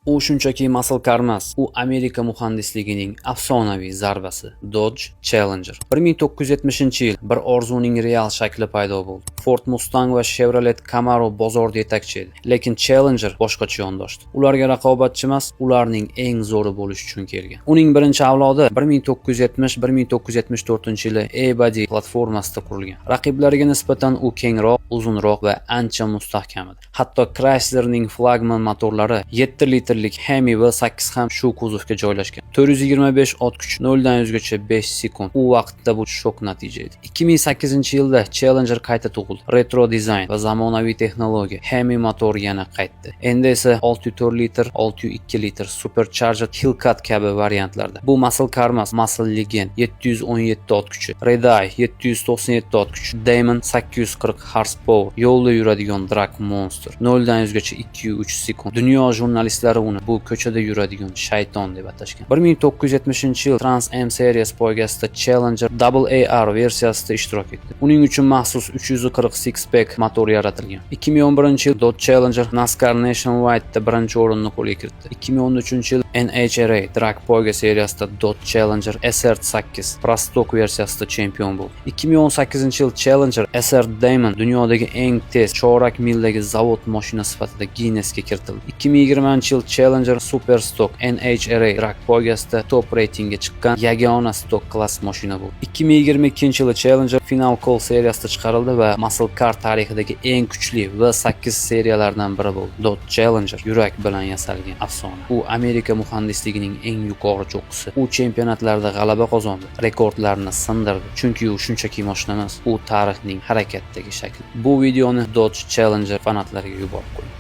U shunchaki muscle car emas, u Amerika muhandisligining afsonaviy zarbasi – Dodge Challenger. 1970-yil, bir orzuning real shakli paydo bo'ldi. Ford Mustang va Chevrolet Camaro bozorda yetakchi edi, lekin Challenger boshqacha yondoshdi. Ularga raqobatchi emas, ularning eng zo'ri bo'lish uchun kelgan. Uning birinchi avlodi 1970-1974 yili E-body platformasida qurilgan. Raqiblariga nisbatan u kengroq, uzunroq va ancha mustahkam edi. Hatto Chryslerning flagman motorlari, 7 litrlik Hemi V8 ham shu kuzovga joylashgan. 425 ot kuch, 0 dan 100 gacha 5 sekund. U vaqtda bu shok natija edi. 2008-yilda Challenger qayta tug'ildi. Retro dizayn va zamonaviy texnologiya. Hemi motor yana qaytdi. Endi esa 6.4 litr, 6.2 litr Supercharged Hellcat kabi variantlarda. Bu muscle car emas, muscle legend. 717 ot kuchi. Redeye 797 ot kuchi. Demon 840 horsepower. Yo'lda yuradigan drag monster. 0 dan 100 gacha 2.3 sekund. Dunyo jurnalistlari uni "bu ko'chada yuradigan shayton" deb atashgan. 1970-yil Trans Am Series poygasida Challenger Double AR versiyasida ishtirok etdi. Uning uchun maxsus 340 six pack motor yaratilgan. 2011-yil Dodge Challenger NASCAR Nationwide'da birinchi o'rinni qo'lga kiritdi. 2013-yil NHRA drag poyga seriyasida Dodge Challenger SR8 Pro Stock versiyasida chempion bo'ldi. 2018-yil Challenger SR Demon dunyodagi eng tez chorak mildagi zavod mashina sifatida Ginnesga kiritildi. 2020-yil Challenger Super Stock NHRA drag poygasida top reytingga chiqqan yagona stock class mashina bo'ldi. 2022-yili Challenger Final Call seriyasida chiqarildi va muscle car tarixidagi eng kuchli V8 seriyalardan biri bo'ldi. Dodge Challenger yurak bilan yasalgan afsona. U Amerika muhandisligining eng yuqori cho'qqisi. U chempionatlarda g'alaba qozondi, rekordlarni sindirdi. Chunki u shunchaki mashina emas, u tarixning harakatdagi shakli. Bu videoni Dodge Challenger fanatlariga yuborib qo'ying.